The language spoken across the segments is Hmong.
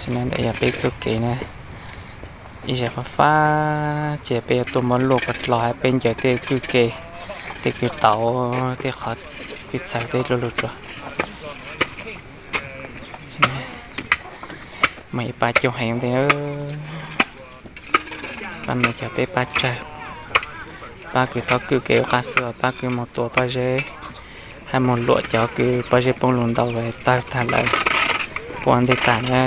Ntawm yog peb txoj kev na, ib zig fab fab ces peb yuav tuaj muab luaj puas dlov hab peb ncaws tej kwj ke, tej kwj tauv, tej qhov kwj txhawv tej luj lug rua. Mas ib pab coob heev ntag. Pab no cov peb pab tsawg, pab kws thov kwj kev ua qab xwb, pab kws moog tua pob zeb hab moog luam cov kws pob zeb poob lug ntau tawg tag lawm, puas ntej tag na.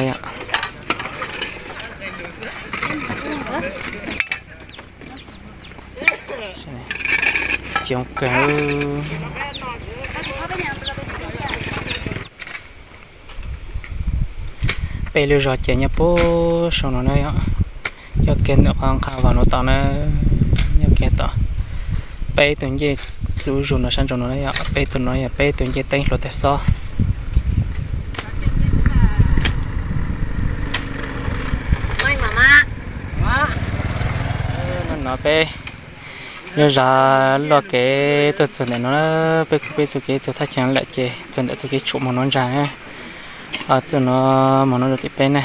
Coob kawg. Peb lub zog ces nyob puag saum no na yom, coj kiag ntawm qhov nqha vag nuav tod na, nyob kiag tod. Peb tug ncej hlub zug no sab nraud no na yom, peb tug no yog peb tug ncej teeb hluav taws xob. No peb lub zog luaj kev tuaj txug ntawm no, peb kuj peb txug kev txug thaj chaw lawm ces txug ntawm txug kev tshuam moog nuav ntag, txug nuav moog nuav rua tim peb na.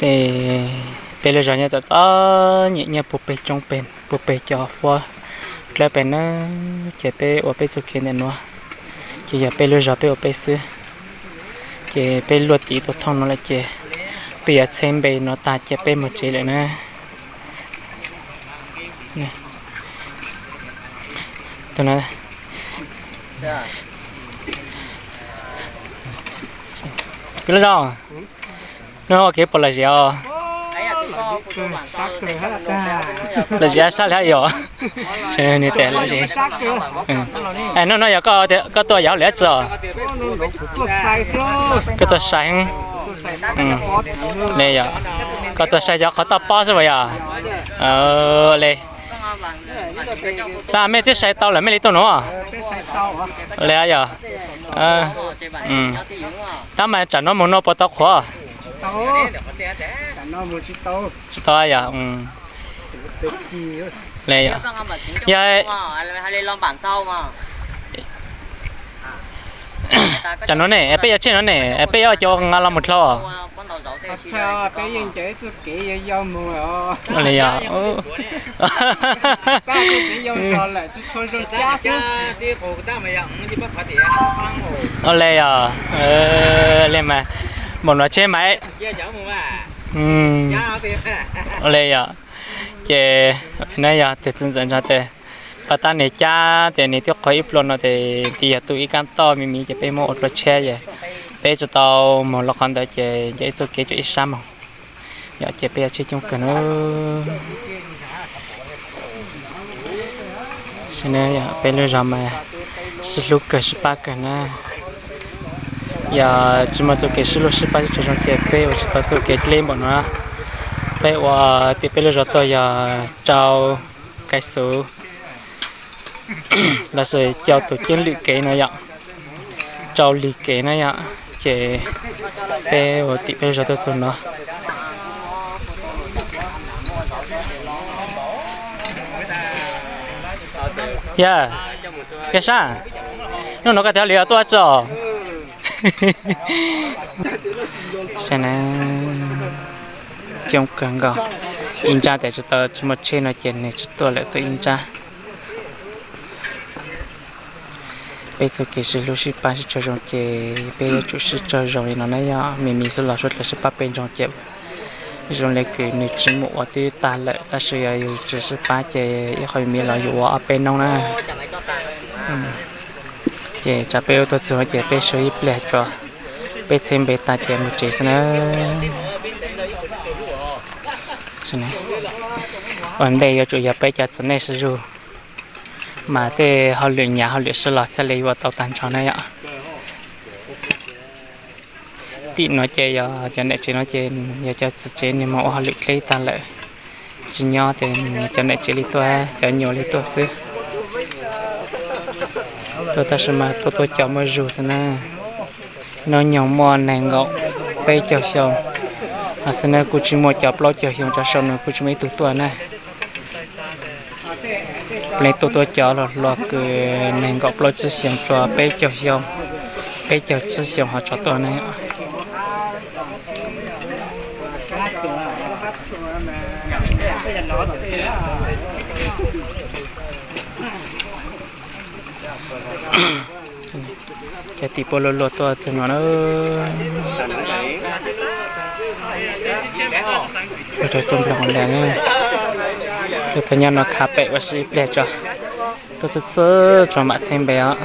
Peb lub zog nyob txom txom nyem nyob puag peg tsoob peg, puag peg cov huab dlawb peg na, ces peb ua peb txug kev ntawm nuav, ces yog peb lub zog peb ua peb xwb. Ces peb luaj tim tuaj thooj no lawm ces peb yuav txheb npe no tag ces peb moog tsev lawm na. Tus no, peb lub zog, nub ua kev puas lom zem os? Lom zem sab li hab yom? Nub no yog koj tuaj yog hauj lwm dlaab tsi os? Koj tuaj sai heev. Le yog koj tuaj sai cov qhov toj pob xwb puas yog? Le, tab mej twb sai tau lawm mej li tuaj nuav? Le yog. Tab mas tsam nuav moog nuav puas tau qhuav? Tsis tau yog. Yog tsam nuav ne peb yuav tseg nuav ne, peb yuav coj nqa los mus dlhau. Li yog. Ua li yog. Li mas, npaum nuav tseg mas. Ua li yog. Ces na yog tus txiv ntxawm nrog tes pab tab nwg cab tes nwg twb qhuav ib pluag no tes tis yog tu ib kab toj me me ces peb muab ua dua tsheb es peb tsis tau moog los qhov ntawd ces nce ib txoj kev tsuas ib sab moog. Yog ces peb yuav tseg coob kawg na. Peb lub zog mas sib hlub kawg sib pab kawg na. Yog tsis muaj txoj kev sib hlub sib pab sib tso zoo ces peb ua tsis tau txoj kev dleb npaum no. Peb ua tim peb lub zog tuaj yog rau kais xuv los sis cov tus ceeb lwm kev no yom, rau lig kev na yom, ces peb ua tim peb lub zog tuaj txug no. Yog, Kab Sab, nub no koj tes hauj lwm tuaj tso. Coob kawg nkaus, ib nrab tes tsis tau, tsis muaj tsheb no ces nws tsis tuaj lawm, tuaj ib nrab. Peb txoj kev sib hlub sib pab sib tsaug zoo ces peb yuav tsum sib tsaug zoo li no na yom. Me me xwb los suav dlawg sib pab peb ntsoog ces zoo li kws nws tsis muaj ua twb tag lawm, tab sis yog yus tsis sib pab ces ib qho me me los yus ua ob peb noob na. Ces tsam peb ua tuaj txug ces peb sib ib pliag tso, peb txheb npe tag ces mus tsev xwb na. Ua ntej yuav tsum yog peb cov txiv neej sib zug mas tej hauj lwm nyav hauj lwm sib los txhaj li yuav tau tag nrho na yom. Tim no ces yog cov niam tsev no ces yog cov txiv tsev nws mus ua hauj lwm dleb tag lawm, tsis nyob ces cov niam tsev li tuaj, cov nyuam li tuaj xwb. Tuaj tab sis mas tuaj tuaj cov muaj zug xwb na. Hnub nyoog muaj nees nkaum peb caug xyoo, ho xwb na kuj tsis muaj cov plaub caug xyoo, cov sau no kuj tsis muaj ib tug tuaj na. Plaub tuaj tuaj cov hluas hluas kws nees nkaum plaub tsib xyoo txug peb caug xyoo, Peb caug tsib xyoos ho tso tuaj ne. Cov tim pua luag luag tuaj txog no na. Luag rau tuaj nplooj ntag ne. Luag tuaj nyob no khav pem ua si ib pliag tso. Tuaj txhij txhij tso mam txheeb npe os.